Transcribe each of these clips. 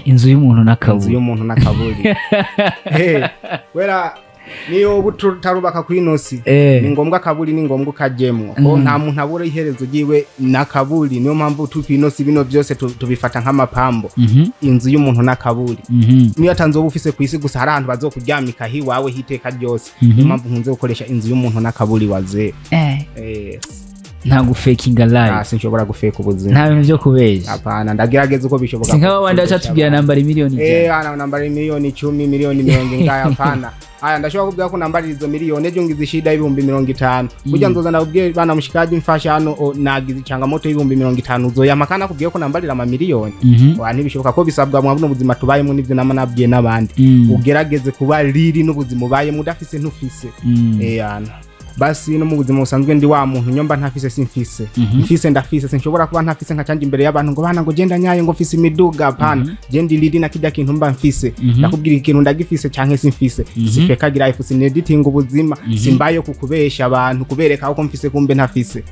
Inzu y'umuntu Inzu n'akaburi. y'umuntu n'akaburi. Hey, wera niyo uba utarubaka kw'ino si, ni ngombwa akaburi, ni ngombwa ukajemwo ko nta muntu abura iherezo ryiwe n'akaburi. Niyo mpamvu turi kw'ino si, bino byose tubifata nk'amapambo. Inzu y'umuntu n'akaburi. Niyo atanze uba ufise ku isi, gusa hari ahantu bazokuryamika hiwawe hiteka ryose. Niyo mpamvu nkunze gukoresha inzu y'umuntu n'akaburi, wazee. Nta gufakinga live. Ah, sinshobora gufeka ubuzima. Nta bintu byo kubeshya. Hapana, ndagerageza uko bishoboka Si nk'aba bandi kose. baca nambara miliyoni 100. Ana nambara miliyoni 10, miliyoni 40 ingahe? Hapana. Aya, ndashobora kubwira ko nambarira izo miliyoni, ejo ngize ishida y'ibihumbi 50, burya nzoza ndabwiye bana mushikaji mfasha hano, nagize ichangamoto y'ibihumbi 50, uzoyama kandi akubwiye ko nambarira amamiliyoni. Wa, ntibishoboka ko bisabwa mwa buno buzima tubayemo. Nivyo nama nabwiye n'abandi, ugerageze kuba riri n'ubuzima ubayemo, udafise ntufise. Ana basi no mu buzima busanzwe ndi wa muntu nyomba ntafise simfise, mfise ndafise. Sinshobora kuba ntafise nka canje imbere y'abantu ngo bana ngo genda nyaye ngo mfise imiduga. Hapana, je ndi riri na kijya kintu mba mfise. Ndakubwira ikintu ndagifise canke simfise. Sifeka life, sineditinga ubuzima, simbayo kukubesha abantu, kubereka ko mfise kumbe ntafise.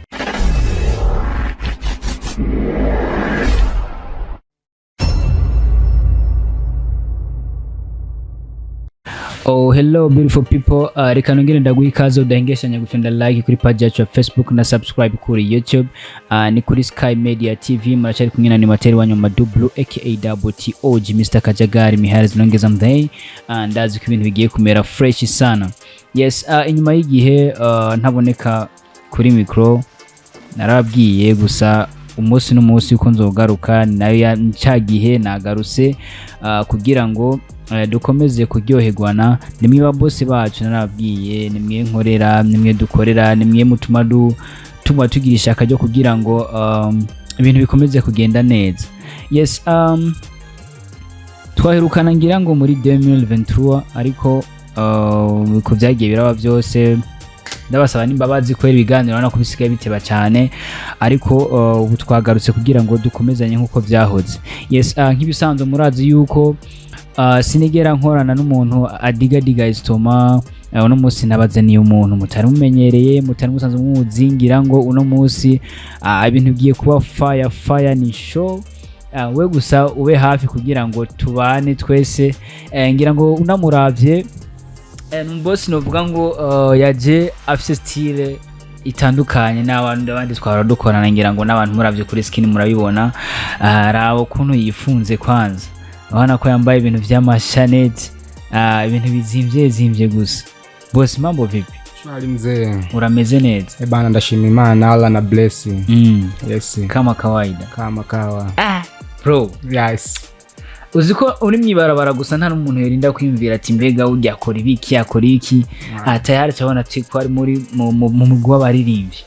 Oh, hello beautiful people. Reka nongere ndaguha ikaze udahengeshanya gufenda like kuri page yacu ya Facebook na subscribe kuri YouTube. Ni kuri Sky Media TV, muracari kumwe na animateur wanyu Madublu aka Double T OG Mr Kajagari Mihari zinongeza mdhei. Ndazi ko ibintu bigiye kumera fresh sana. Yes, inyuma y'igihe ntaboneka kuri micro, narababwiye gusa umunsi n'umunsi uko nzogaruka, nayo ya cya gihe nagarutse, kugira ngo dukomeze kuryoherwana. Nimwe ba boss bacu, narababwiye, nimwe nkorera, nimwe dukorera, nimwe mutuma tuma tugira ishaka ryo kugira ngo ibintu bikomeze kugenda neza. Yes, twaherukana ngira ngo muri 2023, ariko ku byagiye biraba byose ndabasaba n'imbabazi kubera ibiganiro urabona ko bisigaye biteba cyane, ariko ubu twagarutse kugira ngo dukomezanye nk'uko byahoze. Yes, nk'ibisanzwe murazi yuko sinigera nkorana n'umuntu adigadiga istoma. Uno munsi nabazaniye umuntu mutari mumenyereye, mutari musanzwe muzingira, ngo uno munsi ibintu bigiye kuba fire fire, ni show. We gusa ube hafi kugira ngo tubane twese. Ngira ngo unamuravye, ni umubosi novuga ngo yaje afise style itandukanye n'abandi abandi twahora dukorana. Ngira ngo n'abantu muravye kuri skin murabibona. Raba ukuntu yifunze kwanza, urabona ko yambaye ibintu vy'amashaneti, ibintu bizimvye zimvye gusa. Bosi, mambo vipi? Shwari mzee. Urameze neza? Eh bana, ndashima Imana, Allah na bless. Yes. Kama kawaida. Kama kawa. Bro. Yes. Uzi ko uri mwibarabara gusa nta n'umuntu yorinda kwiyumvira ati mbega urya akora ibiki, akora iki? Tayari turabona ati ko ari muri mu mugwi w'abaririmbyi.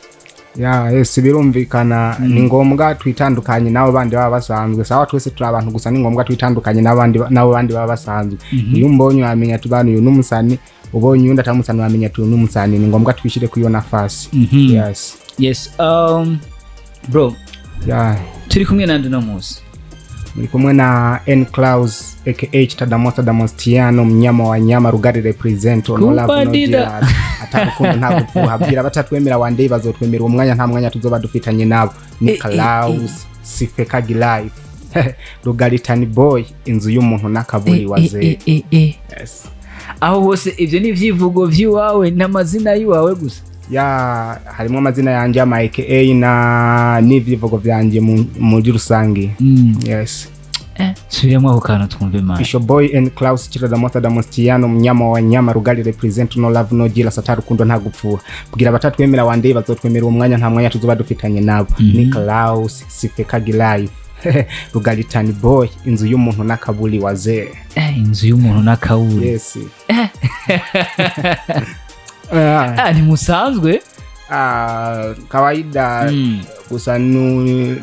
Ya, yes, birumvikana, ni ngombwa twitandukanye n'abo bandi baba basanzwe. Sawa, twese turi abantu, gusa ni ngombwa twitandukanye n'abandi, n'abo bandi baba basanzwe. Iyo umbonye wamenya ati bana uyu n'umusani, ubonye uyundi atamusani wamenya ati uyu n'umusani. Ni ngombwa twishire kuri iyo nafasi. Yes. Yes, bro. Yeah. Turi kumwe nande uno munsi? Muri kumwe na N Klaus aka Tadamosa Damostiano, mnyama wa nyama, rugari represent no love no Kumpadida. jealous. Atarukundo nta gupfuha, bwira batatwemera one day bazotwemera uwo mwanya, nta mwanya tuzoba dufitanye nabo. Ni Klaus Sifekagi life, Rugaritani boy, inzu y'umuntu n'akaburi, wazee. Yes. Aho hose ivyo ni ivyivugo vy'iwawe n'amazina y'iwawe gusa? Ya, harimo amazina yanje ama aka na n'ivyivugo vyanje muri rusange. Yes. Subiramo ako kantu twumve man. Fisho boy and Klaus Chiradamosa Damostiano, mnyama wa nyama, rugari represent no love no jealous, atarukundo nta gupfuha, bwira batatwemera one day bazotwemera uwo mwanya, nta mwanya tuzoba dufitanye nabo. Ni Klaus Sifekagi life, Rugaritani boy, inzu y'umuntu n'akaburi, wazee. Inzu y'umuntu n'akaburi. Yes. Ntimusanzwe. Kawaida. Gusa ni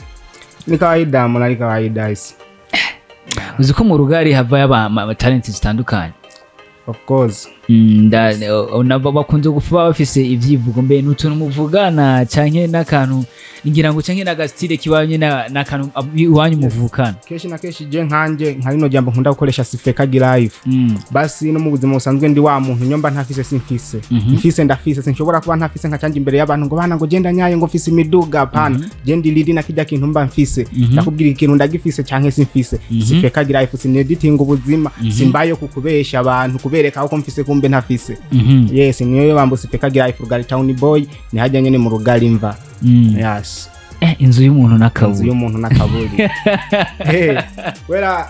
kawaida, mbona ari kawaida isi. Uzi ko mu rugari havayo talenti zitandukanye? Of course. Nabo bakunze kuba bafise ivyivugo, mbe n'utuntu muvugana canke n'akantu, ngira ngo canke n'agastyle kibanye n'akantu iwanyu muvukana? Kenshi na kenshi je nkanje nka rino jambo nkunda gukoresha, sifeka life. Basi no mu buzima busanzwe ndi wa muntu nyomba ntafise simfise, mfise ndafise. Sinshobora kuba ntafise nka canje imbere y'abantu ngo bana ngo genda nyaye ngo mfise imiduga. Pana, je ndi lili na kijya kintu mba mfise. Ndakubwira ikintu ndagifise canke simfise. Sifeka life, sineditinga ubuzima, simbayo kukubesha abantu, kubereka ko mfise kumbe ntafise. Yes, niyo bambo sifeka life, Rugari Town Boy, ni hajya nyene mu Rugari mva. Yes. Inzu y'umuntu Inzu n'akaburi. y'umuntu n'akaburi. Hey, wera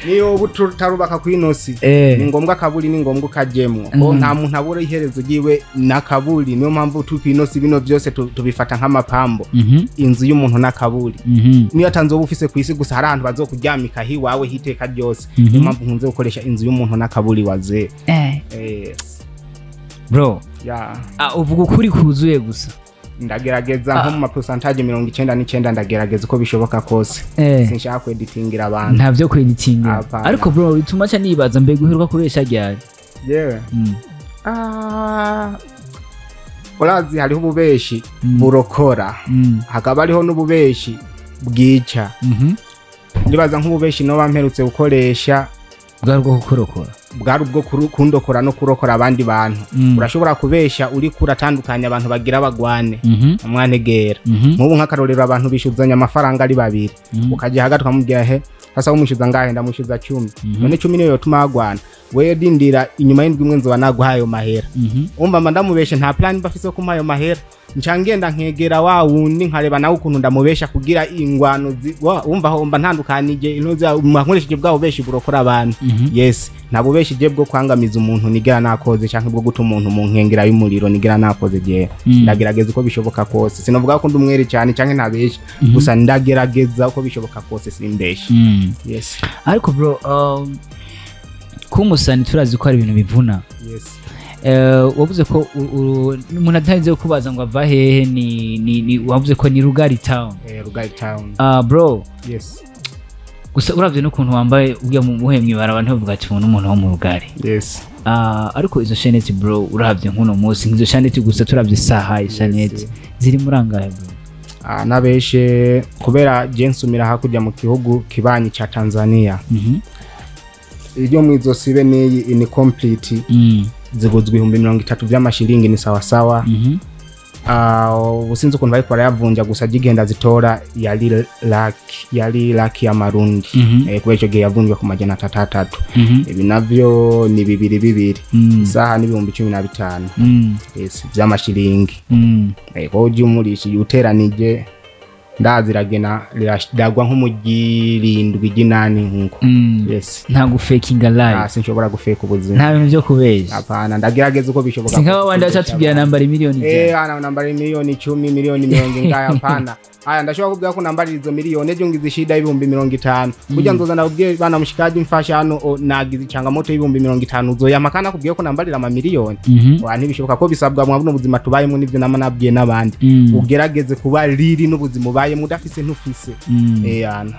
niyo uba utarubaka kwinosi, ni ngombwa akaburi, ni ngombwa ukajemwo ko nta muntu abura iherezo ryiwe n'akaburi. Niyo mpamvu turi kwinosi, bino byose tubifata nk'amapambo. Inzu y'umuntu n'akaburi, niyo atanze uba ufise ku isi, gusa hari ahantu bazokuryamika hiwawe hiteka ryose. Niyo mpamvu nkunze gukoresha inzu y'umuntu n'akaburi waze. Yes. Bro. Yeah. Ah, uvuga ukuri kuzuye gusa. Ndagerageza nko mu mapourcentage 99, ndagerageza uko bishoboka kose. Sinshaka kweditingira abantu. Nta byo kweditinga. Hapana. Ariko bro, bituma ca nibaza, mbega uheruka kubesha ryari? Yewe. Ah, urazi hariho ububeshi burokora, hakaba hariho n'ububeshi bwica. Ndibaza nk'ububeshi noba mperutse gukoresha bwari ubwo kukurokora. Bwari ubwo kundokora no kurokora abandi bantu. Urashobora kubesha uriko uratandukanya abantu bagira bagwane, umwanegera. Nk'ubu nk'akarorero, abantu bishuzanya amafaranga ari babiri, ukajya hagati ukamubwira: "He, sasa umwishyuza ngahe?" "Ndamwishyuza 10." "None 10 niyo yotuma bagwana? Wewe dindira, inyuma y'indwi imwe nzoba naguhaye ayo mahera." Umva, mba ndamubeshe, nta plan mba afise yo kumuha ayo mahera. Nca ngenda nkegera wa wundi, nkareba nawe ukuntu ndamubesha kugira ingwano wumva aho mba ntandukanije intuzi, nkoresheje bwa bubeshi burokora abantu. Yes, nta bubeshi je bwo kwangamiza umuntu nigera nakoze, canke bwo guta umuntu mu nkengera y'umuriro nigera nakoze je. Ndagerageza uko bishoboka kose. Sinavuga ko ndi umwere cyane canke ntabesha, gusa ndagerageza uko bishoboka kose simbeshe. Yes. Ariko bro, kuba umusani turazi ko hari ibintu bivuna. Yes. Wavuze ko umuntu atarinze kubaza ngo ava hehe, ni wavuze ko ni Rugari Town. Rugari Town. Bro. Yes. Gusa uravye n'ukuntu wambaye, ugiye mu muhe mw'ibarabara ntibavuga ati umuntu n'umuntu wo mu Rugari. Yes. Ariko izo chaînette bro, uravye nk'uno munsi nk'izo chaînette gusa, turavye isaha, chaînette ziri muri angahe bro? Ah, nabeshe kubera je nsumira hakurya mu gihugu kibanyi ca Tanzania. Iryo mwizosi be n'iyi ni complete, ziguzwa 30,000 vy'amashiringi, ni sawasawa. Ubu sinzi ukuntu bariko barayavunja, gusa jigenda zitora yari laki y'amarundi. Kubera ico gihe yavunjwa ku 300. Ibi navyo ni bibiri bibiri. Isaha n'ibihumbi 15. Yes, vy'amashiringi. Ko ujya umurisha uteranije ndazi iragena riragwa nko mu girindwi ry'inani nkuko. Yes. Nta gufekinga live. Ah, sinshobora gufeka ubuzima. Nta bintu byo kubesha. Hapana, ndagerageza uko bishoboka. Si nk'aba bandi bacatubwira nambara miliyoni 100. Ana nambara miliyoni 10, miliyoni mirongo ingahe. Hapana, aya ndashobora kubwira ko nambarira izo miliyoni, ejo ngize ishida y'ibihumbi 50, burya nzoza ndabwiye bana mushikaji mfasha hano, nagize ichangamoto y'ibihumbi 50, uzoyampa kandi akubwiye ko nambarira amamiliyoni. Wa, ntibishoboka ko bisabwa mwa buno buzima tubayemo. Nivyo nama nabwiye n'abandi, ugerageze kuba riri n'ubuzima ubayemo, udafise ntufise. Ana.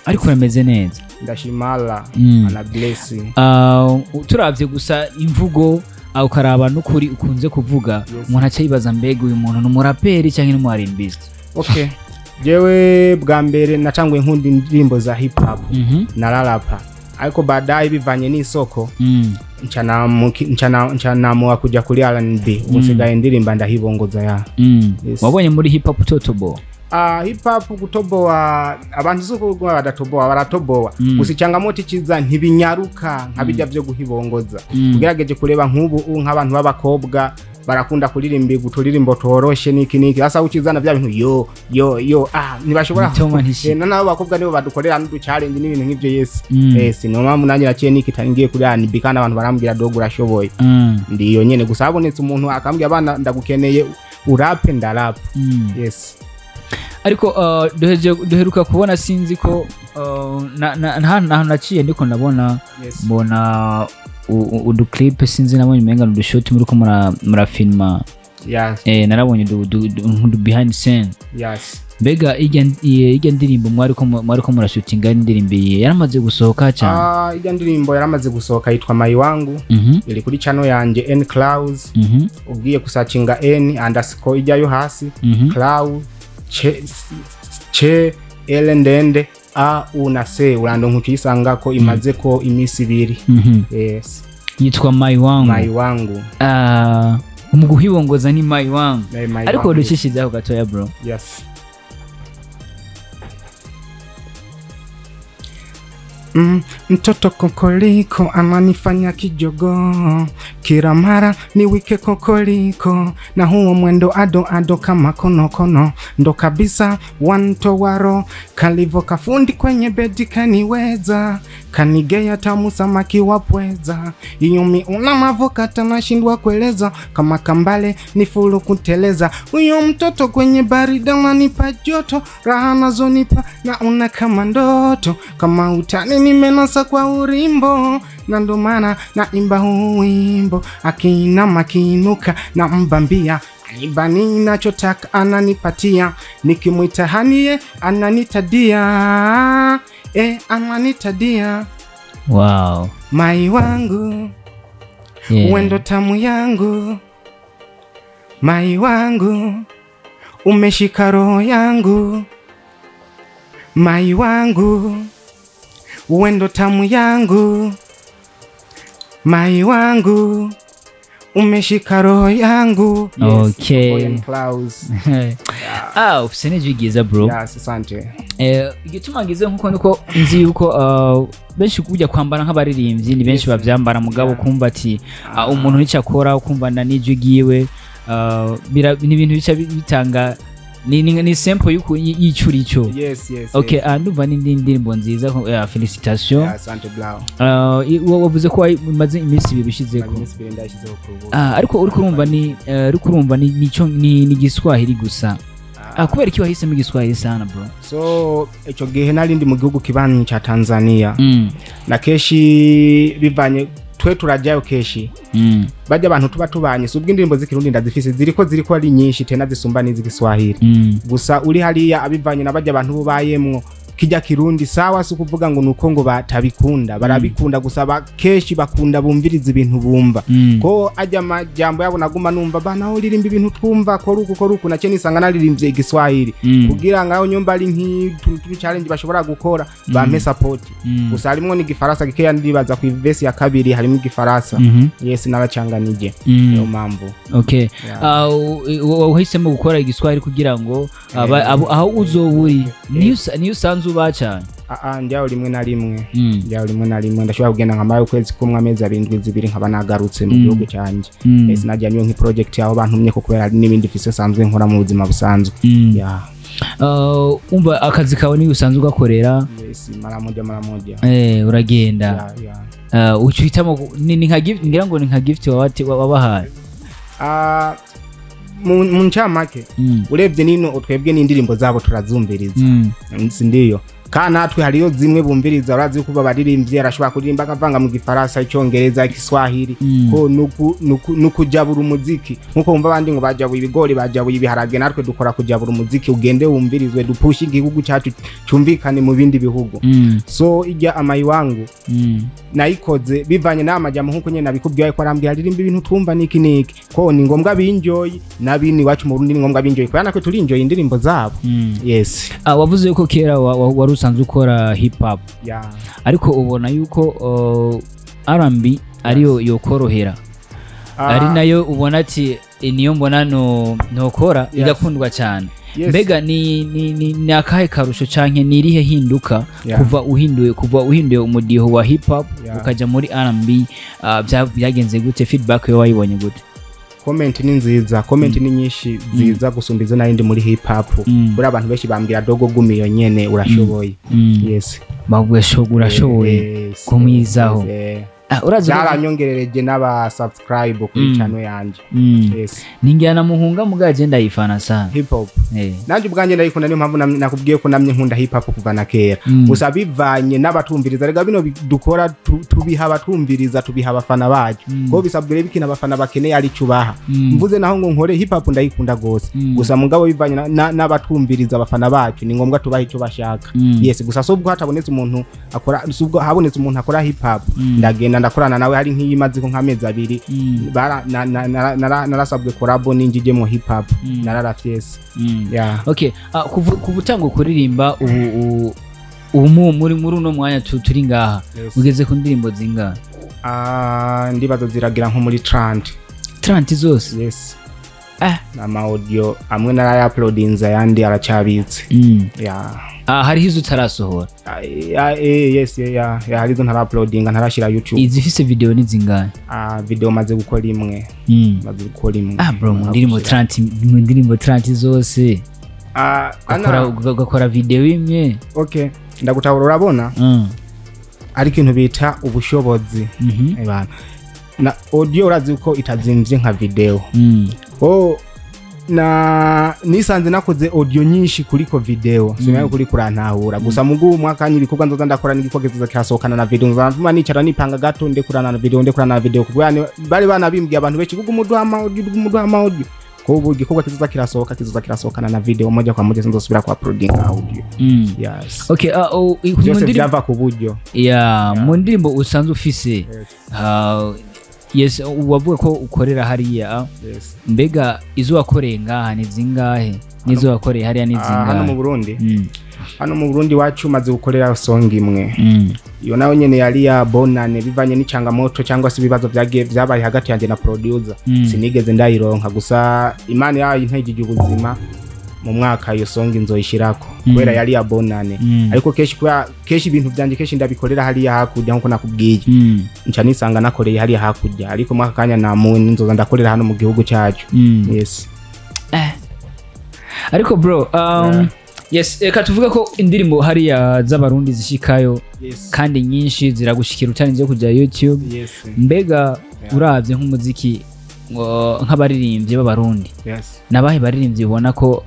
Ariko urameze neza. Ndashimala. Ana blessing. Turavye gusa imvugo, ukaraba n'ukuri ukunze kuvuga, umuntu aca yibaza mbega uyu muntu ni umuraperi cyangwa ni umu R&Bist? Okay, jewe bwa mbere natanguye nkunda indirimbo za hip hop, nararapa, ariko baadaye bivanye n'isoko nca namuwa kuja kuri R&B. Ubu nsigaye ndirimba ndahibongoza ya. Yes. Wabonye muri hip hop utotobo? Ah, hip hop gutoboa, abantu si ukuvuga badatoboa, baratoboa. Gusa icyangamoto ikiza ntibinyaruka nka bijya byo guhibongoza. Ugerageje kureba nk'ubu nk'abantu b'abakobwa barakunda kuririmba uturirimbo toroshe niki niki, asa ukizana bya bintu yo yo yo, ah, ntibashobora. Mitoma ntishi. N'abo bakobwa nibo badukorera n'udu challenge n'ibintu nk'ivyo. Yes. Yes, niyo mpamvu nanjye naciye nikita ngiye kuri R&B, kandi abantu barambwira: "Dogo, urashoboye." Ndiyo nyene, gusa habonetse umuntu akambwira: "Abana, ndagukeneye urape," ndarapa. Yes. Ariko duheruka kubona, sinzi ko naciye ndiko ndabona, mbona uduclip, sinzi, nabonye umenga ni udushoti muriko murafilma. Yes. Narabonye du behind scene. Yes. Mbega irya ndirimbo mwariko murashutinga, indirimbo iyihe? Yaramaze gusohoka cyane? Ah, ijya ndirimbo yaramaze gusohoka, yitwa Mai Wangu. Iri kuri channel yanje N Clouds. Ugiye kusacinga N underscore ijyayo hasi, Cloud C C L ndende A U na C, urando nkuciyisanga ko imaze ko iminsi 2. Yes. Yitwa Mai Wangu? Mai Wangu. Ah, umuguhibongoza ni Mai Wangu? Eh, Mai Ariko Wangu. ducishizeho gatoya, bro. Yes. Mtoto kokoliko ananifanya kijogoo, kila mara niwike kokoliko, na huo mwendo ado ado kama konokono, ndo kabisa wantowaro, kalivo kafundi kwenye bedi kaniweza, kanigea tamu samaki wa pweza, iyumi una mavoka tanashindwa kueleza, kama kambale ni fulu kuteleza, huyo mtoto kwenye baridi ananipa joto, raha nazonipa naona kama ndoto, kama utani nimenasa kwa urimbo, na ndo maana naimba huu wimbo, akinama akiinuka na mbambia aniba ninachotaka ananipatia, nikimwita hanie ananitadia, e, ananitadia. Wow. Mai wangu, wendo tamu yangu, mai wangu, umeshika roho yangu, mai wangu, wendo tamu yangu, mai wangu, umeshika roho yangu. Yes, Boy and Klaus. Ah, ufise n'ijwi ryiza, bro. Yes, asante. Igituma ngize nkuko niko nzi yuko benshi kujya kwambara nk'abaririmbyi ni benshi bavyambara, mugabo kumva ati umuntu nicyo akora, ukumva na n'ijwi ryiwe, ni ibintu bica bitanga ni simple yuko y'icurico. Yes. Okay. Yes. Ndumva n'indi ndirimbo nziza, félicitations. Yeah, asante, Blau. Wavuze ko umaze iminsi 2 ushizeko? Iminsi 2 ndayishyizeho ku rubuga. Ah, ariko uriko urumva ni uriko urumva ni nico ni Igiswahili gusa. Kubera iki wahisemo Igiswahili sana, bro? So icyo gihe nari ndi mu gihugu kibanyi cya Tanzania, na kenshi bivanye twe turajyayo kenshi, bajya abantu tuba tubanye, si ubwo indirimbo z'Ikirundi ndazifise, ziriko ari nyinshi tena zisumba n'iz'Igiswahili. Gusa uri hariya abivanye na bajya abantu bubayemwo kijya Kirundi sawa, si ukuvuga ngo nuko ngo batabikunda, barabikunda, gusa kenshi bakunda bumviriza ibintu bumva, ko ajya amajambo yabo naguma numva bana uririmba ibintu twumva, kora uku, kora uku, nacyo nisanga naririmbye Igiswahili kugira ngaho nyumba ari nk'utuntu turi challenge bashobora gukora bampe support. Gusa harimwo n'igifaransa gikeya, ndibaza ku verse ya kabiri harimo Igifaransa. Yes, naracanganije, niyo mpamvu. Okay. Yeah. Wahisemo gukora Igiswahili kugira ngo aho uzoba uri niyo usanzwe uba cyane? Ah, njyaho rimwe na rimwe. Njyaho rimwe na rimwe, ndashobora kugenda nkamara ukwezi kumwe, amezi 2, indwi 2, nkaba nagarutse mu gihugu cyanjye. Yes, najyanywe nk'iproject aho bantumye ko kubera hari n'ibindi mfise nsanzwe nkora mu buzima busanzwe. Yeah. Umva akazi kawe niyo usanzwe ugakorera? Yes, mara moja mara moja. Uragenda? Yeah. Uca uhitamo ni nka gift, ngira ngo ni nka gift wabahaye. Ah, mu ncamake, urebye nino twebwe n'indirimbo zabo turazumviriza. Si ndiyo kandi natwe hariyo zimwe bumviriza, urazi yuko abaririmbyi arashobora kuririmba akavanga mu Gifaransa, Icyongereza, Igiswahili, ko nukujabura umuziki nkuko wumva abandi ngo bajabuye ibigori, bajabuye ibiharage, natwe dukora kujabura umuziki ugende wumvirizwe, dupushe igihugu cyacu cyumvikane mu bindi bihugu. So ijya amayi wangu nayikoze bivanye n'amajambo nkuko nyene nabikubwiye ko arambwira aririmba ibintu twumva niki niki, ko ni ngombwa binjoye n'abini iwacu mu Burundi, ni ngombwa binjoye kubera natwe turinjoye indirimbo zabo. Yes. Ah, wavuze yuko kera wari usanzwe ukora hip hop, ariko ubona yuko R&B ariyo yokorohera, ari nayo ubona ati "Eh, niyo mbona no nokora igakundwa cyane." Mbega ni akahe karusho canke ni irihe hinduka kuva uhinduye umudiho wa hip hop ukaja muri R&B, byagenze gute? Feedback yo wayibonye gute? Comment ni nziza, comment ni nyinshi nziza gusumba izo narindi muri hip hop. Buriya abantu benshi bambwira dogo gumi iyo nyene urashoboye. Yes. Urashoboye. Yes, Kumwizaho. yes. Ah, urazi Byaranyongerereje n'aba subscribe kuri channel yanje. Yes. Ninjyana muhunga mugaje ndayifana sana. Hip hop. Eh. Nanjye ubwanjye ndayikunda, niyo mpamvu nakubwiye ko namye nkunda hip hop kuva na kera. Gusa bivanye n'abatumviriza, rega bino dukora tubiha abatumviriza, tubiha abafana bacu, kuko bisabwa rero ikintu abafana bakeneye ari cyo ubaha. Mvuze naho ngo nkore hip hop, ndayikunda gose. Gusa mugabo bivanye n'abatumviriza, abafana bacu, ni ngombwa tubaha icyo bashaka. Yes, gusa so ubwo hatabonetse umuntu akora, si ubwo habonetse umuntu akora hip hop, ndagenda ndakorana nawe. Hari nk'iyimaze ko nk'amezi 2, narasabwe collabo ninjije mu hip hop. Nararafyese. Yeah. Okay, ah, kuva utanga kuririmba ubu muri uno mwanya turi ngaha, ugeze ku ndirimbo zingahe? Ah, ndibaza ziragira nko muri 30. 30 zose? Yes. Ah. Ama audio amwe naraya-uploadinze, ayandi aracyabitse. Yeah. Ah, hariho izo utarasohora? Ah, yes, yeah, harizo ntara-uploadinga, ntarashira YouTube. Izifise video ni zingahe? Ah, video maze gukora imwe. Maze gukora imwe. Ah bro, mu ndirimbo 30, mu ndirimbo 30 zose, Ah, ugakora ana ugakora video imwe? Okay, ndagutahura, urabona, ari ikintu bita ubushobozi. Bana, na audio urazi ko itazimvye nka video. Oh, na nisanze nakoze audio nyinshi kuliko video. Sinari kuri kurantahura. Gusa mugu mwaka ibikorwa nzoza ndakora n'igikorwa kizoza kirasohokana na video, nzoza ntuma nicara nipanga gato ndekurana na video, ndekurana na video, kuko yani bari banabimbwiye abantu benshi kuko umuduha ama audio, umuduha ama audio, ko ubu igikorwa kizoza kirasohoka, kizoza kirasohokana na video moja kwa moja, sinzosubira ku uploading audio. Yes. Okay, mu Byose ndirimbo byava ku buryo. Ya, mu ndirimbo usanzwe ufise, yes, wavuga ko ukorera hariya. Yes. Mbega izo wakoreye ngaha ni zingahe, n'izo wakoreye hariya ni Ah, hano mu zingahe? Burundi? Hano mu Burundi wacu maze gukorera song imwe. Iyo nayo nyene yari ya bonane, bivanye n'ichangamoto cyangwa se ibibazo byagiye byabaye hagati yanjye na producer, sinigeze ndayironka. Gusa Imana yayo integije ubuzima, mu mwaka iyo song nzoyishirako, kubera yari ya bonane. Ariko kenshi, kubera kenshi ibintu byanjye kenshi ndabikorera hariya hakurya nkuko nakubwiye, nca nisanga nakoreye hariya hakurya, ariko mwaka kanya namuwe ninzoza ndakorera hano mu gihugu cyacu. Yes. Ariko bro, yes, reka tuvuge ko indirimbo hariya z'Abarundi zishikayo, kandi nyinshi ziragushikira utarinze kujya YouTube. Mbega uravye nk'umuziki nk'abaririmbyi b'Abarundi, nabahe baririmbyi ubona ko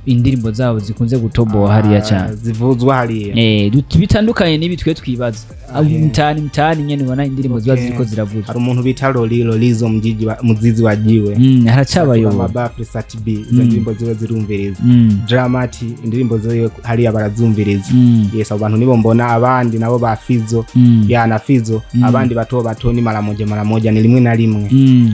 indirimbo zabo zikunze gutoboa hariya cyane? Zivuzwa hariya? Eh, bitandukanye n'ibi twe twibaza. Ah, yeah. Mtaani mtaani nyene ubona indirimbo ziba ziriko ziravuzwa. Hari umuntu bita Loli Lolizo, mjiji wa, muzizi wajiwe. Haracyabayobora. Mabafre Sat B, izo ndirimbo ziwe zirumviriza. Dramati, indirimbo ziwe hariya barazumviriza. Yes, abo bantu nibo mbona. Abandi nabo ba Fizo, ya na Fizo. Abandi bato bato ni mara moja mara moja, ni rimwe na rimwe.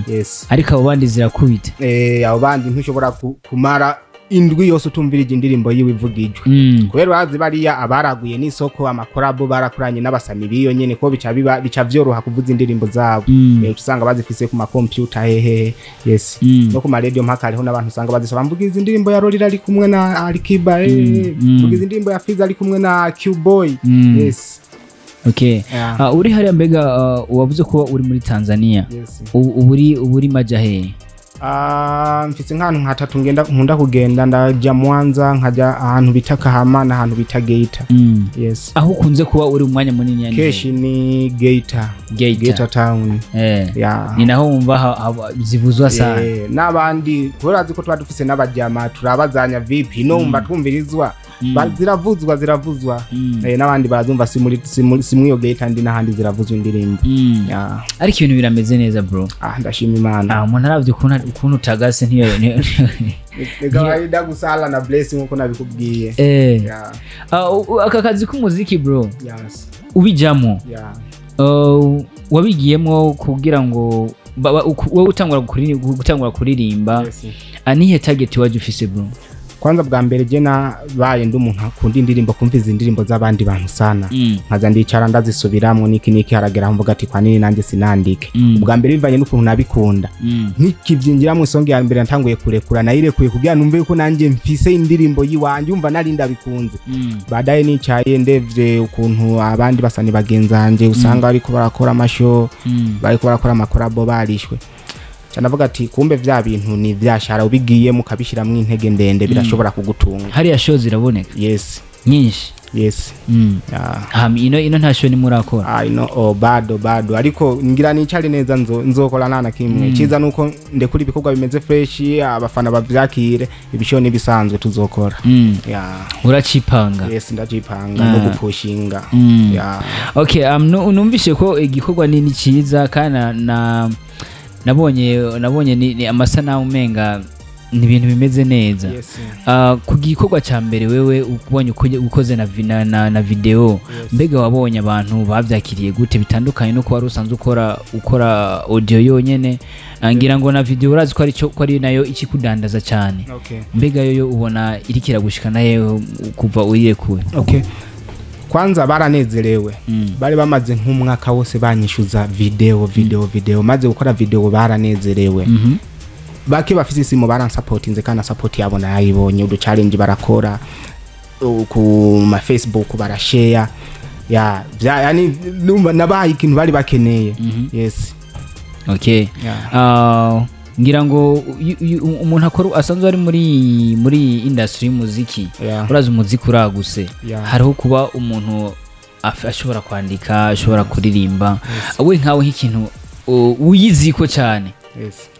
Yes. Ariko abo bandi zirakubita. Eh, abo bandi ntushobora kumara indwi yose utumvirije indirimbo yiwe ivugijwe, kubera urazi bariya abaraguye n'isoko, ama collabo barakoranye n'abasani biyo nyene, ko bica biba bica vyoroha kuvuza indirimbo zabo. Usanga bazifise ku makompyuta hehehe, yes. No ku maradiyo mpaka hariho n'abantu usanga bazisaba, mvugiza indirimbo ya Rolira ari kumwe na Alikiba, mvugiza indirimbo ya Fiza ari kumwe na Q-Boy. Yes. Okay. Yeah. Uri hariya mbega, wavuze ko uri muri Tanzania? Yes. Ubu uri maja hehe? Ah, mfise nk'ahantu nka hatatu ngenda, nkunda kugenda. Ndaja Mwanza, nkaja ahantu bita Kahama n'ahantu bita Geita. Yes. Aho ukunze kuba uri umwanya munini yani? Keshi ni Geita. Geita. Geita town. Yeah. Ni naho wumva zivuzwa sana? Eh, n'abandi kubera azi ko tuba dufise n'abajama, turabazanya vipi no twumvirizwa. Ziravuzwa, ziravuzwa. N'abandi barazumva, si muri iyo Geita ndi, n'ahandi ziravuzwa indirimbo. Yeah. Ariko ibintu birameze neza bro? Ah, ndashima Imana. Ah, umuntu aravye ukuntu utagase Ni kawaida gusala na blessing nkuko nabikubwiye. Yeah. Ah, aka kazi k'umuziki bro, Yes. ubijamo, Yeah. wabigiyemo kugira ngo wowe gutangura kuririmba, Yes. nihe target waje ufise bro? Kwanza bwa mbere je nabaye ndi umuntu akunda indirimbo, kumviza indirimbo z'abandi bantu sana, nkaza ndicara ndazisubiramwo niki niki, haragera aho mvuga ati kwa nini nanjye sinandike? Ubwa mbere bivanye n'ukuntu nabikunda, nkikivyinjira mu isonga ya mbere natanguye kurekura, nayirekuye kugira numve yuko nanjye mfise indirimbo yiwanje, umva nari ndabikunze. Baadaye nicaye ndevye ukuntu abandi basani bagenzanje usanga bariko barakora ama show, bariko barakora ama collabo, barishwe ca, ndavuga ati kumbe vya bintu ni vyashara, ubigiyemo ukabishiramwo intege ndende birashobora kugutunga. Hariya show ziraboneka? Yes. Nyinshi? Yes. Yeah. Hama ino nta show nimurakora? Ah, ino, oh, bado bado, ariko ngira nicare neza, nzokora nta na kimwe. Ciza nuko ndekura ibikorwa bimeze fresh, abafana bavyakire, ibishow nibisanzwe tuzokora. Yeah. Uracipanga? Yes, ndacipanga no gupushinga. Yeah. Okay, numvise ko igikorwa ni cyiza kandi nabonye ni amasanamu, umenga ni ibintu bimeze neza. Ku gikorwa cya mbere wewe ubonye uko ukoze na video, mbega wabonye abantu bavyakiriye gute, bitandukanye no kuba wari usanzwe ukora audio yonyene? Ngira ngo na video urazi ko ari cyo, ko ari nayo ikikudandaza cyane. Mbega yoyo ubona iriko iragushikana yewe kuva uyirekuwe? Okay, kwanza baranezerewe. Bari bamaze nk'umwaka wose banyishyuza video, video, video. Maze gukora video baranezerewe. Bake bafise isimu baransapotinze, kandi support yabo nayibonye. Udu challenge barakora ku ma Facebook, barashare ya vya, yani numva nabaye ikintu bari bakeneye. Yes. Okay. Yeah. Ngira ngo umuntu akora asanzwe ari muri industry y'umuziki, urazi umuziki uraguse. Hariho kuba umuntu ashobora kwandika, ashobora kuririmba. We nkawe, nk'ikintu uyiziko cyane,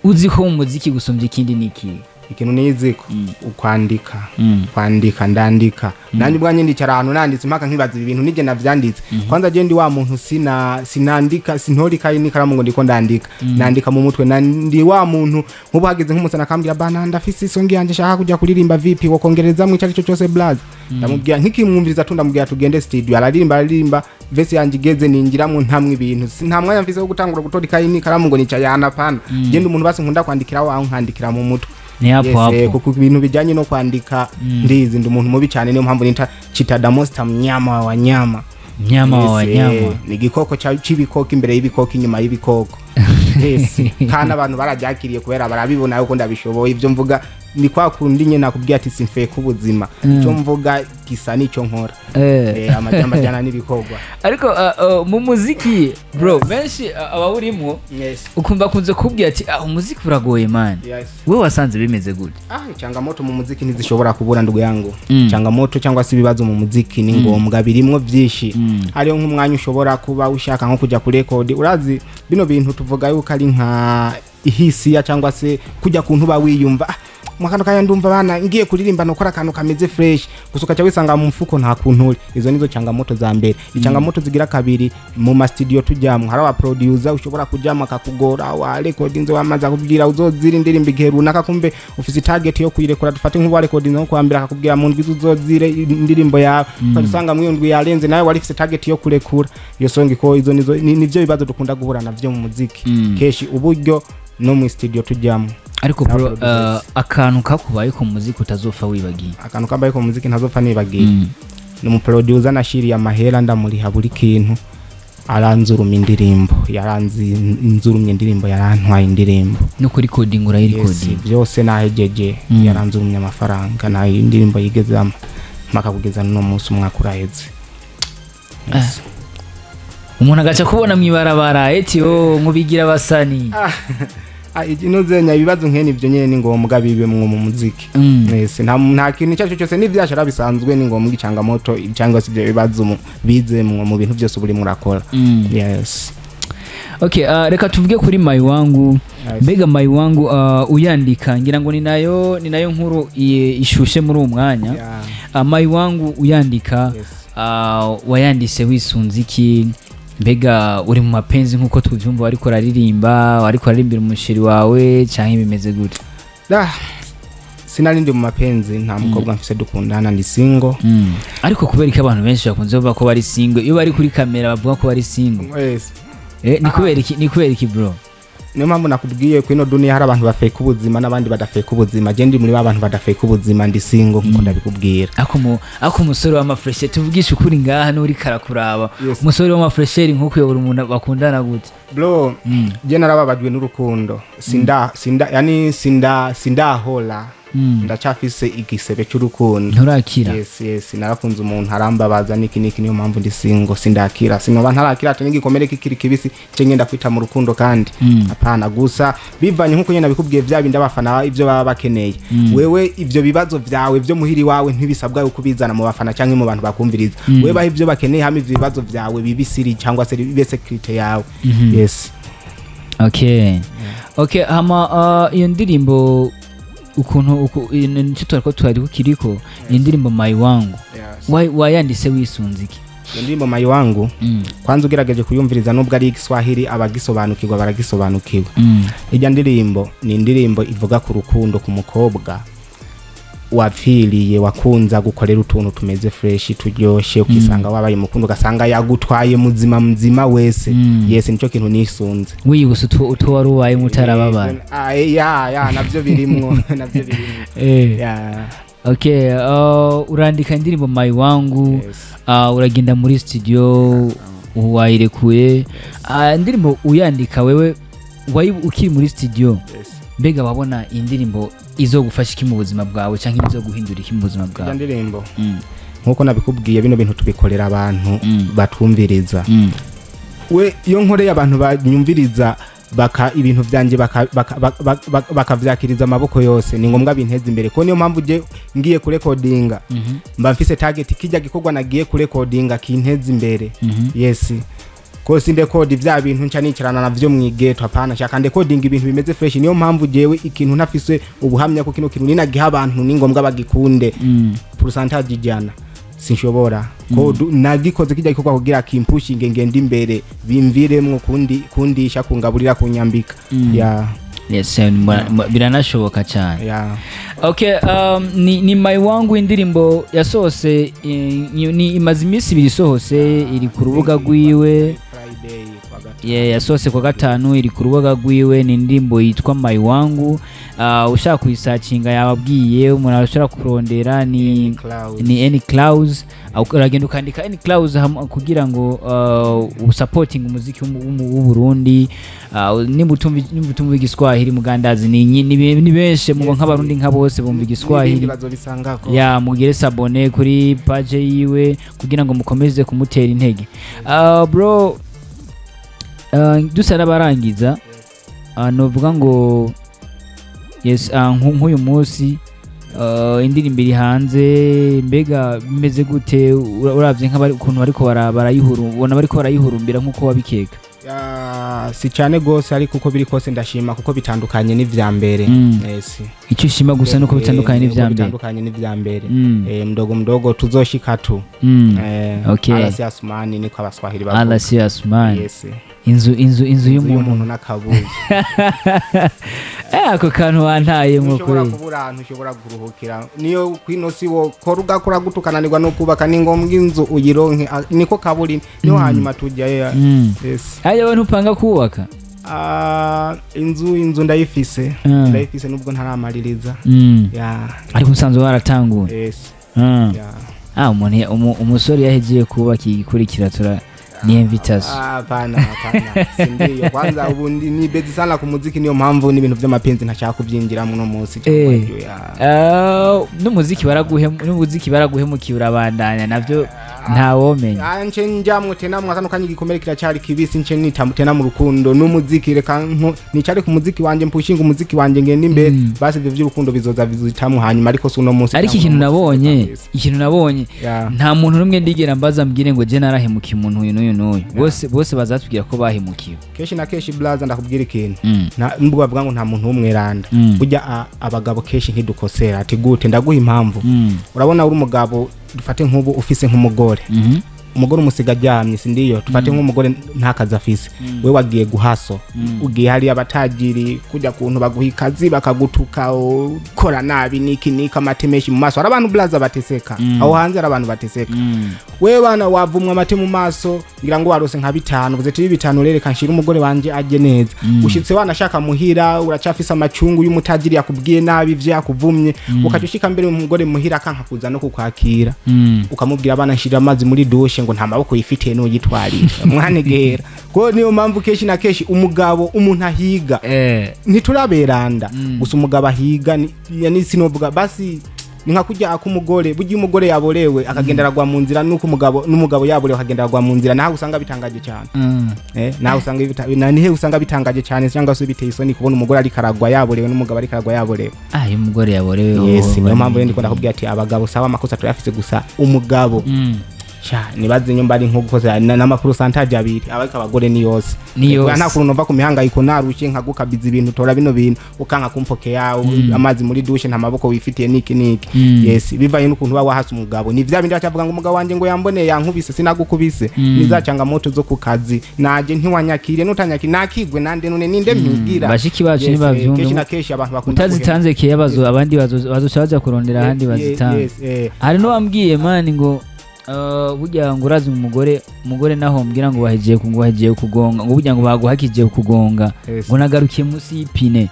uzi ko mu muziki gusumbya ikindi ni iki? Ikintu niziko ukwandika. Kwandika, ndandika nanjye ubwanjye, ndicara ahantu nanditse impaka nkibaza ibi bintu nije navyanditse. Kwanza je ndi wa muntu sinandika, sintora ikayi n'ikaramu ngo ndiko ndandika, nandika mu mutwe. Ndi wa muntu nk'ubu hageze nk'umusana akambwira: "Bana, ndafise isong yanje nshaka kuja kuririmba, vipi wokongerezamwo ico arico cyose, blaze?" Ndamubwira nkikimwumviriza tu, ndamubwira tugende studio, araririmba, araririmba, verse yanje igeze ninjiramwo ntamwe ibintu. Nta mwanya mfise wo gutangura gutora ikayi n'ikaramu ngo nicaye ahantu, apana. Je ndi umuntu basi nkunda kwandikiraho, aho nkandikira mu mutwe. Ni hapo Yes, hapo. kuko ibintu bijyanye no kwandika ndizi, ndi umuntu mubi cyane. Niyo mpamvu nita Chita Damosta, mnyama wa wanyama. Mnyama wa Yes, wanyama. ni igikoko c'ibikoko, imbere y'ibikoko, inyuma y'ibikoko. Yes, kandi abantu barabyakiriye kubera barabibona yuko ndabishoboye. Ibyo mvuga ni kwa kundi nyine nakubwiye ati simfeka ubuzima, icyo mvuga gisa n'icyo nkora. Amajambo ajyana n'ibikorwa. Ariko mu muziki bro, benshi abawurimwo ukumva akunze kubwira ati: "Ah, umuziki uragoye man." We wasanze bimeze gute? Ah, changamoto mu muziki ntizishobora kubura, ndugu yangu. Changamoto cyangwa se ibibazo mu muziki ni ngombwa, birimwo byinshi. Hariho nk'umwanya ushobora kuba ushaka nko kujya kuri record. Urazi bino bintu tuvuga yuko ari nka ihisiya cyangwa se kujya kuntu uba wiyumva: "Ah, mu kano kanya ndumva bana ngiye kuririmba nokora akantu kameze fresh." Gusa ukaca wisanga mu mfuko nta kuntu uri. Izo nizo changamoto za mbere. Ichangamoto zigira kabiri, mu ma studio tujyamo hari aba producer ushobora kujyamo akakugora, wa recordinze wamaze akubwira uzozira indirimbo igihe runaka, kumbe ufise target yo kuyirekura. Dufate nk'ubu wa recordinze nko kuwa mbere, akakubwira mu ndwi uzozire indirimbo yawe, ukaca usanga mu iyo ndwi yarenze, nawe wari ufise target yo kurekura iyo song. Ko izo nizo nivyo bibazo dukunda guhura navyo mu muziki keshi, uburyo no mu studio tujyamo. Ariko bro, Producers. Akantu kakubaye ku muziki utazopfa wibagiye? Akantu kambaye ku muziki ntazopfa nibagiye ni umuproducer nashiriye amahera, ndamuriha buri kintu, aranzuruma indirimbo, yaranzi inzurumye indirimbo, yarantwaye indirimbo. No kuri recording? Yes, Urayirecording? Byose nahejeje, yaranzurumye amafaranga, nta indirimbo yigezamo mpaka kugeza n'uno munsi, umwaka uraheze. Yes. Umuntu agaca kubona mw'ibarabara eti: "Oh, mubigira abasani." Ah, ino zenya ibibazo nkene ivyo nyene ni ngombwa bibemwo mu muziki. Yes, nta kintu icyo ari cyo cyose n'ivyashara bisanzwe, ni ngombwa ichangamoto cyangwa se ibyo bibazo bizemwo mu bintu byose uri murakora. Yes. Okay, reka tuvuge kuri Mai Wangu. Yes. Mbega Mai Wangu, uyandika, ngira ngo ni nayo nkuru ishushe muri uwo mwanya. Mai Wangu uyandika, wayanditse wisunze iki? Mbega uri mu mapenzi nk'uko tubyumva, wariko uraririmba, wariko uraririmbira umusheri wawe, canke bimeze gute? Ah, sinari ndi mu mapenzi, nta mukobwa mfise dukundana, ndi single. Ariko kubera ko abantu benshi bakunze kuvuga ko bari single, iyo bari kuri kamera bavuga ko bari single. Yes. Ni kubera iki? Ni kubera iki, bro? Niyo mpamvu nakubwiye ko ino dunia hari abantu bafeka ubuzima n'abandi badafeka ubuzima. Je ndi muri ba bantu badafeka ubuzima, ndi single nkuko ndabikubwira. Ako umusore w'amafreshe, tuvugishe ukuri ngaha n'uri karakuraba, umusore w'amafresheri nk'uko uyobora umuntu bakundana gute? Bro, je narababajwe n'urukundo, sinda sinda yani sinda sindahora. Ndacyafise igisebe cy'urukundo. Nturakira? Yes, narakunze umuntu arambabaza, niki niki, niyo mpamvu ndi single, sindakira, sinoba ntarakira ati n'igikomere kikiri kibisi nce ngenda kwita mu rukundo kandi. Hapana, gusa bivanye nkuko nyene nabikubwiye, vya bindi abafana ivyo baba bakeneye, wewe ivyo bibazo vyawe vyo muhiri wawe ntibisabwa yuko ubizana mu bafana canke mu bantu bakumviriza. Wewe baha ivyo bakeneye, hamwe ivyo bibazo vyawe bibisiri cyangwa se bibe sécurité yawe. Yes. Okay, hama iyo ndirimbo ukuntu nicyo twariko twari kukiriko, iyo ndirimbo Mai Wangu, wayanditse wisunze iki? Iyo ndirimbo Mai Wangu, kwanza ugerageje kuyumviriza, nubwo ari Igiswahili, abagisobanukirwa baragisobanukiwe. Ijya ndirimbo ni indirimbo ivuga ku rukundo, ku mukobwa wapfiriye, wakunza gukorera utuntu tumeze fresh, turyoshe, ukisanga wabaye mukunda, ugasanga yagutwaye muzima muzima wese. Yes, nicyo kintu nisunze. Wiyibutsa utwo wari ubayemo utarababara. Ah, ya, navyo birimwo, navyo birimwo. Ya. Okay, urandika indirimbo Mai Wangu. Yes. Uragenda muri studio, wayirekuye. Indirimbo uyandika wewe ukiri muri studio, mbega wabona indirimbo izogufasha iki mu buzima bwawe cyangwa izoguhindura iki mu buzima Ijya bwawe? ndirimbo, nkuko nabikubwiye, bino bintu tubikorera abantu batwumviriza. We iyo nkoreye abantu banyumviriza, baka ibintu byanjye bakavyakiriza amaboko yose, ni ngombwa binteza imbere, ko niyo mpamvu je ngiye kurekodinga mba mfise target kijya gikorwa nagiye kurekodinga kinteza imbere. Yes, ko sindekoda vya bintu nca nicarana navyo mwigeto, hapana, shaka ndekodinga ibintu bimeze fresh. Niyo mpamvu jewe ikintu ntafise ubuhamya ko kino kintu ninagiha abantu ni ngombwa bagikunde, pourcentage 100, sinshobora ko nagikoze kijya gikorwa kugira kimpushinge ngende imbere, bimviremwo kundi kundisha, kungaburira, kunyambika. Ya. Yes, biranashoboka cyane. Ya. Okay, ni Mai Wangu, indirimbo yasohose, ni imaze iminsi 2 isohose, iri ku rubuga rwiwe. Friday, kwa gatanu. Yeah, yasohose kwa gatanu, iri ku rubuga rwiwe, ni indirimbo yitwa Mai Wangu. Ushaka kuyisacinga, yababwiye umuntu arashobora kurondera ni Clouds. Ni Any Clouds. Uragenda ukandika Any Clouds kugira ngo usupporting umuziki w'u Burundi. Nimba utumva Igiswahili, mugandazi ni benshi mu nk'abarundi nka bose bumva Igiswahili. N'ibindi bazobisangako. Ya, mugire s'abonner kuri page yiwe kugira ngo mukomeze kumutera intege. Bro, dusa n'abarangiza, novuga ngo yes, nk'uyu munsi indirimbo iri hanze, mbega bimeze gute? Uravye nk'abari ukuntu bariko barayihuru, ubona bariko barayihurumbira nk'uko wabikeka? Ya, si cyane gose, ariko uko biri kose ndashima kuko bitandukanye n'ivya mbere. Yes. Icyo ushima gusa nuko bitandukanye n'ivya Nuko mbere. Bitandukanye n'ivya mbere. Mdogo mdogo tuzoshika tu. Allah si Asmani, niko Abaswahili bavuga. Allah si Asmani. Yes. Inzu Inzu y'umuntu y'umuntu n'akabuye. Ako kantu wantayemo. Ntushobora Kweli. kubura ahantu ushobora kuruhukira, niyo kwino si wo kora ugakora gutukananirwa no kubaka, ni ngombwa inzu uyironke, niko kaburi niho hanyuma tujya. Yes. Hajya abantu upanga kubaka? Ah, inzu ndayifise. Ndayifise nubwo ntaramaririza. Ya. Ariko usanzwe waratanguye? Yes. Ya. Ah, umuntu umusore yahejeje kubaka, igikurikira tura ni invitation. Ah, hapana, hapana, sindiyo. Kwanza ubu ni busy sana ku muziki, niyo mpamvu n'ibintu by'amapenzi ntashaka kubyinjiramo uno munsi cyangwa ejo, ya. Ah, n'umuziki baraguhemukiye, urabandanya navyo ntawomenya. Ah, nce njamwo tena mwa kano kanya igikomere kiracyari kibisi, nce nita tena mu rukundo n'umuziki, reka nicare ku muziki wanje, mpushinga umuziki wanje ngende imbere. Basi ivyo by'urukundo bizoza bizitamwo hanyuma, ariko si uno munsi Ariko cyangwa ikintu uno munsi nabonye kabisa. Ikintu nabonye, nta muntu n'umwe ndigera mbaza mbwire ngo je narahemukiye umuntu uyu n'uyu n'uyu, bose bazatubwira ko bahemukiwe. Kenshi na kenshi, blaza, ndakubwira ikintu. Nubwo bavuga ngo nta muntu w'umweranda, burya abagabo kenshi ntidukosera. Ati gute? Ndaguha impamvu. Urabona uri umugabo, dufate nk'ubu ufise nk'umugore, umugore umusiga aryamye, sindiyo? Dufate nk'umugore nta kazi afise, we wagiye guhaso, ugiye hariya abatajiri kujya kuntu baguha ikazi, bakagutuka ukora nabi, niki niki, amate menshi mu maso. Hari abantu, blaza, bateseka aho hanze, hari abantu bateseka. We bana wavumwa amate mu maso, ngira ngo warose nka bitanu, uvuze ati ibi bitanu rero nshira umugore wanje ajye neza. Ushitse wanashaka muhira, uracafise amacungu y'umutajiri yakubwiye nabi, ivyo yakuvumye, ukaca ushika mbere umugore muhira akanka kuza no kukwakira. Ukamubwira abana nshira amazi muri douche, ngo nta maboko yifitiye n'uyitwarira mwanegera. Ko niyo mpamvu kenshi na kenshi umugabo, umuntu ahiga, ntituraberanda. Gusa umugabo ahiga yani sinovuga basi ni nka kurya ak'umugore. Burya iyo umugore yaborewe akagenda aragwa mu nzira, nuko umugabo n'umugabo yaborewe akagenda aragwa mu nzira, naho usanga bitangaje cyane. Naho usanga nihe usanga bitangaje cyane cyangwa se biteye isoni kubona umugore ariko aragwa yaborewe n'umugabo ariko aragwa yaborewe. Ah, iyo umugore yaborewe. Yes, niyo mpamvu rero ndiko ndakubwira ati abagabo sawa, amakosa turayafise, gusa umugabo sha nibaze nyumba ari nko gukoza n'amapourcentage abiri, ariko abagore ni yose. Ni yose. Nta kuntu nova ku mihangayiko narushye nkagukabiza ibintu, tora bino bintu, ukanka kumpokea amazi muri douche, nta maboko wifitiye, niki niki. Yes, bivanye n'ukuntu uba wahase umugabo. Ni vya bindi bacavuga ngo umugabo wanje ngo yamboneye yankubise. Sinagukubise, ni za changamoto zo ku kazi, naje ntiwanyakiriye, nutanyakiriye nakigwe nande? None ninde mpigira? Bashiki bacu Yes, ntibavyumva. kenshi na kenshi abantu bakunda Utazitanze keya bazo, abandi bazoca baja kurondera ahandi bazitanga. Yes. Hari n'uwambwiye man ngo burya ngo urazi umugore, umugore naho mbwira ngo bahejeje ngo bahejeje kugonga, ngo burya ngo baguhakije kugonga, ngo nagarukiye munsi y'ipine,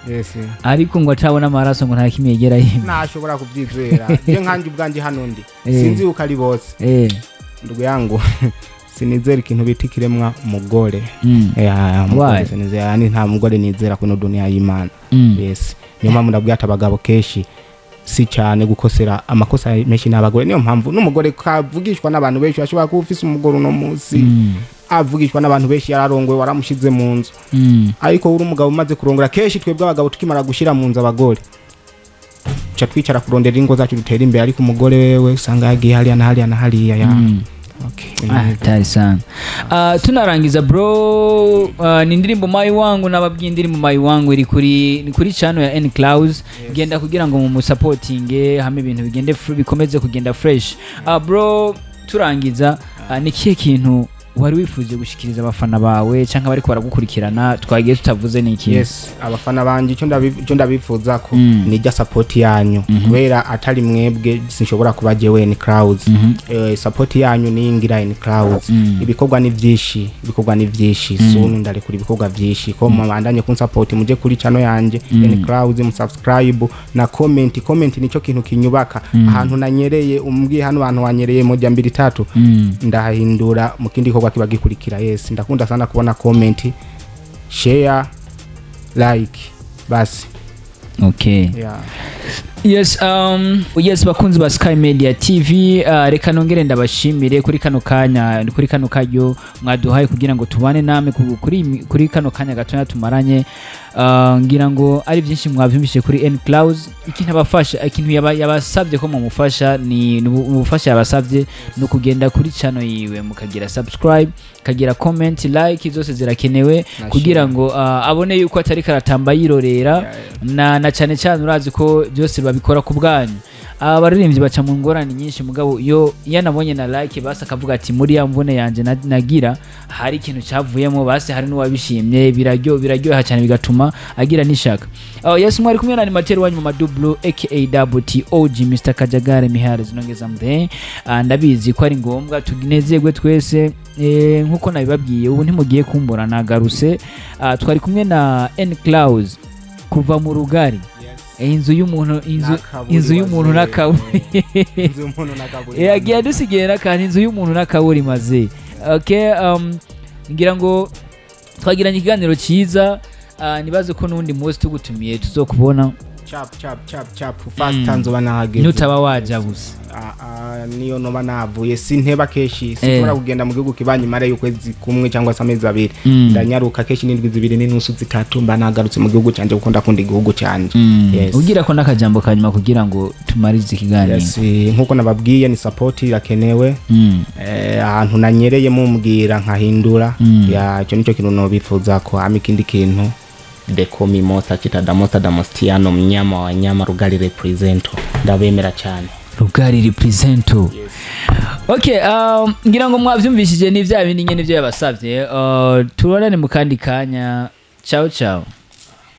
ariko ngo atabona amaraso ngo nta kimwe yigera yimba. Ntashobora kubyizera. Je nkanjye ubwanjye hano ndi, sinzi yuko ari bose, ndugu yangu, sinizera ikintu bita ikiremwa umugore. Umugore Why? sinizera, yani nta mugore nizera kuno dunia y'Imana. Yes, niyo mpamvu ndabwira ati abagabo kenshi si cyane gukosera, amakosa menshi ni abagore. Niyo mpamvu n'umugore kavugishwa n'abantu benshi, ashobora kuba ufise umugore uno munsi, avugishwa n'abantu benshi, yararongowe, waramushize mu nzu, ariko uri umugabo umaze kurongora, kenshi twebwe abagabo tukimara gushira mu nzu abagore tuca twicara kurondera ingo zacu dutera imbere, ariko umugore wewe usanga yagiye hariya na hariya na hariya ya. Okay. Ah, tayari sana. Tunarangiza bro, ni indirimbo Mai Wangu. Nababwiye indirimbo Mai Wangu iri kuri, ni kuri channel ya N Clouds. Genda kugira ngo mumusapotinge hamwe ibintu bigende bikomeze kugenda fresh. Bro, turangiza, ni kihe kintu wari wifuje gushikiriza abafana bawe cyangwa bariko baragukurikirana twagiye tutavuze? Ni ikintu? Yes, abafana banje, icyo ndabifuza ko nijya support yanyu, kubera atari mwebwe sinshobora kuba jewe N Clouds. Support yanyu ni ingira N Clouds. Ibikorwa ni byinshi, ibikorwa ni byinshi. Soon ndarekura ibikorwa byinshi ko mubandanye kun support. Muje kuri channel yanje N Clouds, mu subscribe na comment. Comment nicyo kintu kinyubaka. Ahantu nanyereye umbwiye hano hantu wanyereye moja mbili tatu, ndahindura mu kindi gikorwa kiba gikurikira. Yes, ndakunda sana kubona comment, share, like, basi. Okay. Yeah. Yes, yes, bakunzi ba Sky Media TV, reka nongere ndabashimire kuri kano kanya, kuri kano karyo mwaduhaye kugira ngo tubane namwe kuri kano kanya gatoya tumaranye. Ngira ngo ari byinshi mwavyumvise kuri N Clouds. Ikintu abafasha, ikintu yabasabye ko mumufasha, ni ubufasha yabasabye ni ukugenda kuri channel yiwe mukagira subscribe, kagira comment, like, zose zirakenewe Na kugira share. ngo abone yuko atari karatamba yirorera. Na cyane cyane urazi ko byose babikora ku bwanyu. Aba baririmbyi baca mu ngorane nyinshi, mugabo iyo anabonye na like basi akavuga ati muri ya mvune yanje nagira hari ikintu cyavuyemo, basi hari n'uwabishimye, biraryoha cyane, bigatuma agira n'ishaka. Yes, mwari kumwe na animateur wanyu mu madublu aka Double T OG Mr Kajagare Mihari zinongeza mbe. Ndabizi ko ari ngombwa tunezerwe twese, nkuko nabibabwiye ubu ntimugiye kumbura nagaruse. Twari kumwe na N Clouds kuva mu rugari. Inzu y'umuntu, inzu N'akaburi. Inzu y'umuntu Wazee. N'akaburi. Inzu y'umuntu n'akaburi. Yagiye adusigiye n'akantu, inzu y'umuntu n'akaburi maze. Okay, ngira ngo twagiranye ikiganiro cyiza. Nibaze ko n'undi munsi tugutumiye tuzokubona. Chap chap chap chap, fast, nzoba nahageze. Nutaba waja gusa. Ah, ah, niyo noba navuye sinteba kenshi, sinshobora kugenda mu gihugu kibanyi mara y'ukwezi kumwe cyangwa se amezi 2. Ndanyaruka kenshi n'indwi 2 n'inusu 3 mba nagarutse mu gihugu cyanjye, kuko ndakunda igihugu cyanjye. Yes. Ugira ko n'akajambo kanyuma kugira ngo tumarize ikiganiro. Yes, nkuko nababwiye, ni support irakenewe. Ahantu nanyereye mumbwira nkahindura. Ya, icyo nicyo kintu nobifuza ko hama ikindi kintu, dekomi mota chita damosta damostiano, mnyama wa nyama, Rugali represento, ndabemera cyane. Rugari represento. Okay, ngira ngo mwavyumvishije, ni vya bindi nyene byo yabasavye. Tubonane mu kandi kanya. Ciao ciao.